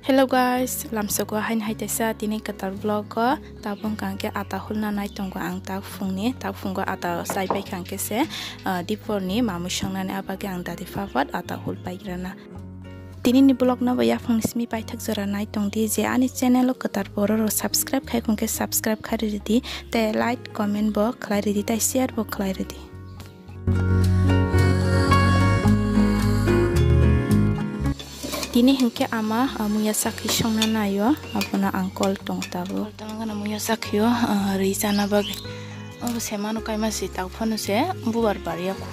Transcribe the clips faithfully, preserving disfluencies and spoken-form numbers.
Hello guys, lamsogo haini hai taisa tini kwtal vlog o tabuk wngkha khe ata hulna nai tongo ang tak phungni, tak phungo ata chai paikha khe se, ah, diporni mamui songnani abagwi ang dadi phapat ata hul paigrana. Tini ni vlog no bo yaphang simi paithak jora nai tong di, je ani channel o kwtal borok rok subscribe khai khon khe subscribe khai ridi di, tei like comment bo khlai ridi, tei share bo khlai ridi. Tini hinkhe ama, ah, muya sakhi songna naio, abono ang call tong tabuk. Call tongna gana muya sakhi o, ah, rwi chana bagwi. Obo se mano kaima si tak phano se bubar bar yaku.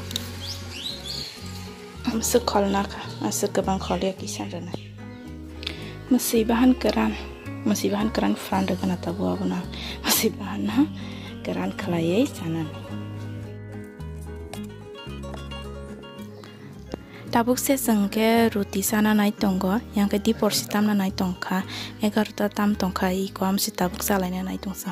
Amswk kholna kha, aswk kwbang khol ya kisa rwnai. Mwswi bahan kwran, mwswi bahan kwran phan rwgana tabuk abono. Mwswi bahan no kwran khwlaiwi chanani. Tabuk se chwng khe ruti chana nai tongo, yang khe dipor si tamna nai tongkha, egarota tam tongkha, iko amsi tabuk chalaina nai tongsa.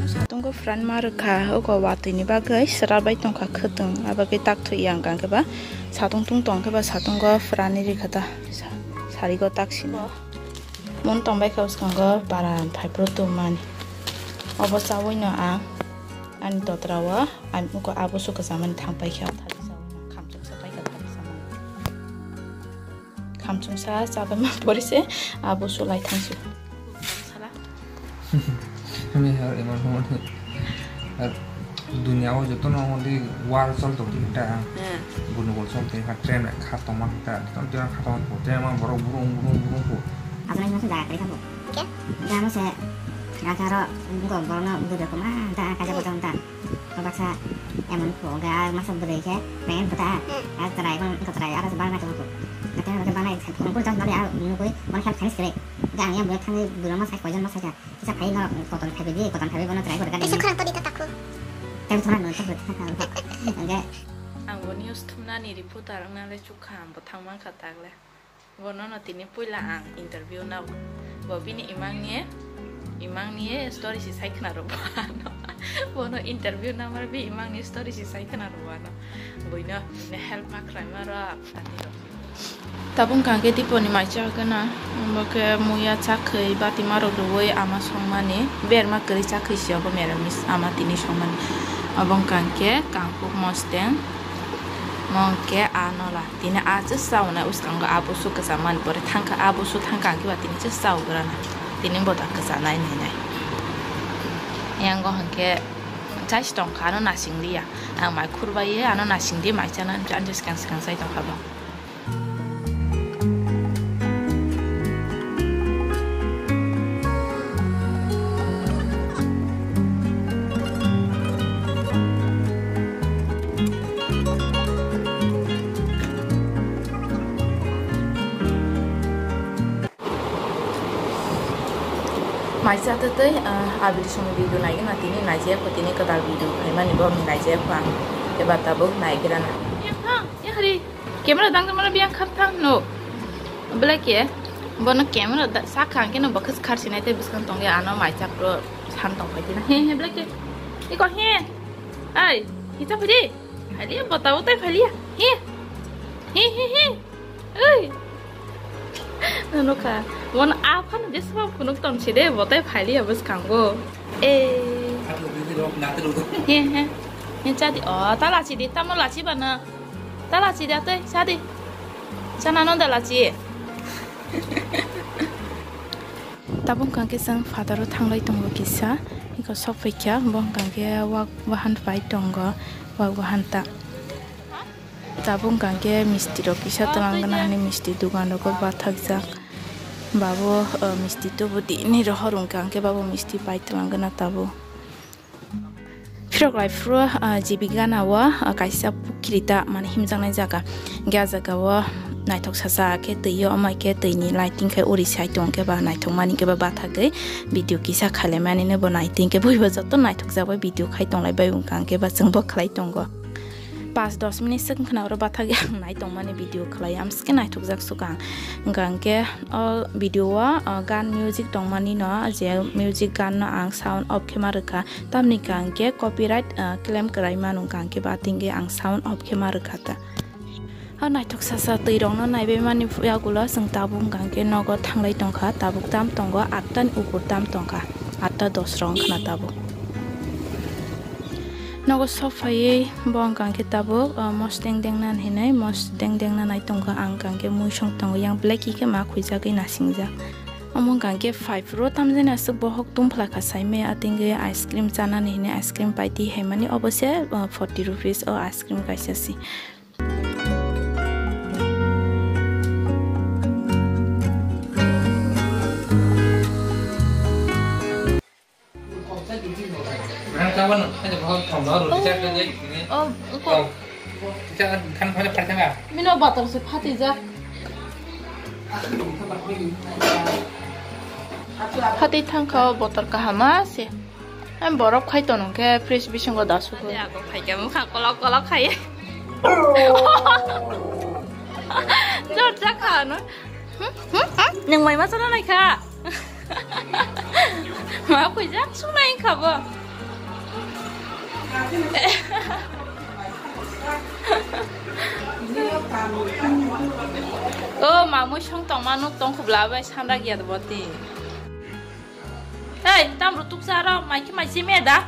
Satung go friend ma rwkha, oko watwi ni bagwi swrabai tongkha khwtwng, abagwi tak thwi yang kang khe ba. Satung tung tong khe ba satung go phrani rikha ta. Sa-, sari go tak sina. Mon tong bai kha bwskango bara phai phuru tum mani. Obo chawi no ang ani totra o, ani muko abo suka chamani thang pai kha, thari chawi no khamchung sa pai kha, thari chamani. Khamchung sa chabai ma pori se abo sulai thang su. Sala. Hwnwi har eman hwnwi. Ar dunia o jotono hwnwi war chol tong tong ta. Hmm. Gunugol chol tong kha, train kha tongma kha, ton tong kha tongma kha, train ma borok burung burung burung kho. Asal ini masuk jaga kali kamu. Oke. Dia mau se, ya karo, gua borokno bujo koma, da kaja botong da. Baksa emon kho, ga masa bwrwi khe, pengen kota. Hmm. Ar trai kon ko trai, ar bana tong kho. Kata kata bana, kongkul tas bali ar nukui, mon khel khanis kre. Ga ang ya buya thangwi buya ma sai koijon ma sai ka. Kisa phai no koton phaibi di, koton phaibi bono try gore gani. Kaisa khorang todi ta takhu. Tei thora no takhu. Hingke. Ang bo news thumnani reporter wngna le chukha, ang bo thangmang kha tagle. Bono no tini puila ang interview na. Bo bini imangni, imangni story si sai khna ro bo ano. Bono interview na mar bi imangni story si sai khna ro bo ano. Boino help ma khwlai ma ro. Tabuk hwnkha khe diponi mai chak gana, omo khe muya chakhwi batima rok rwui ama songmani, berma kwrwi chakhwi se obo meramis ama tini songmani. Obo hwnkha khe kangkuk mosteng, mo hwnkhe a nola, tini a chwsa wnai uskango a busu kwcham mani pore thangkha, a busu thangkha hwnkhe ba tini chwsa ugrana, tini bo da kwchanai nainai. Yango hwnkhe chais tongkha ano nasing liya, ang mai khurbai ye ano nasing di mai chana, ani swkang swkang chai tongkha bo. Maisa tei tei, ah, abri song video nai gana tini nai je ko tini kadal video khai mani bo nai je ko ang eba tabuk nai gana. Yang thang, yang hari. Camera dang dang mano biang khar thang no. Belai ke bono camera da sa khang ke no bakhas khar sinai tei bwskang tong ya ano mai chak ro san tong pai tina. He he belai ke. Iko he. Ai, hita phiri. Phali bota bota phali. He. He he he. Oi. Nanu kha. Bono a phan je sa phunuk ton si de bota phali bwskang go. Eh. He he. He cha di. O ta la si di. Tamo la si bana. Ta lachi da tei, cha di. Cha nano da lachi. Tabuk hwnkha khe chwng phataro thanglai tongo kisa. Eko sok phaikha, bo hwnkha khe wak bahan pai tongo, wak bahan ta. Tabuk hwnkha khe misti rok kisa twlang gana hani misti dugan rogo bathakjak. Babo, o, misti tubu di, nini rohor hwnkha khe babo misti pai twlang gana tabuk. Phirok lai phuru, ah, G B gana o, ah, kaisa pukhri ta mane himjaknai jaga. Hingke ah jaga o naithok sacha khe twi o, amai khe twi ni lighting khai uri sai tong khe ba naithok mani khe ba bathagwi video kisa khailai mani no bo nai twi hingke buibo joto naithok jak bai video khai tong lai bai wngkha hingke ba chwng bo khlai tongo. Pas dos minute swk wngkhana oro bathagwi ang nai tongmani video khlai, amsike naithokjak sukha ang. Hwnkha hwnkhe o video o, o, gan music tongmani no, je music gan no ang sound off khe ma rwkha, tamni hwnkha hwnkhe copyright, o, claim kwrai mano, hwnkha hwnkhe batingwi ang sound off khe ma rwkha ta. O naithok sasa twi rokno naibai mani yagulo chwng tabuk hwnkha hwnkhe nogo thanglai tongkha, tabuk tam tongo, atta ni upor tam tongkha, atta dos rok wngkhana tabuk. Nogo sok phaiwi bo hwnkha khe tabuk, o, mos deng deng nan hinwi, mos deng deng nanai tongkha, ang hwnkha khe muisung tongo, yang black khe ma khwijagwi nasingjak. Omo hwnkha khe five ro tamjani aswk bohok tungphla kha, saimaya atingwi ice cream chanani hinwi ice cream paiti haimani, obo se, o, forty rupees o ice cream kaisa si. Mino botol se phatijak. Phatwi thangkha o botol kahama se. Em, borok khai tono khe fridge bisingo da sugo. Ade ako khai khe mokha kolok kolok khai. Jor jak kha no. Hmm? Hmm? Hmm? Nwng mai ma chana nai kha. Ma khuijak sungnai kha bo. O mamui song tongma nuk tong khubla bai sandak ya boti. Ei, tam rutuk sa ro, mai khe mai se me da.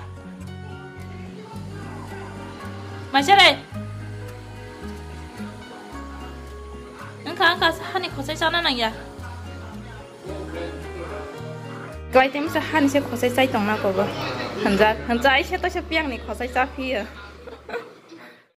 Mai se re. Wngkha, wngkha, hani khosai chana nang ya. Klai tei misa hani se khosai chai tong na kobo. Hanjak, hanjak, ai se to se piang ni khosai cha phiyo.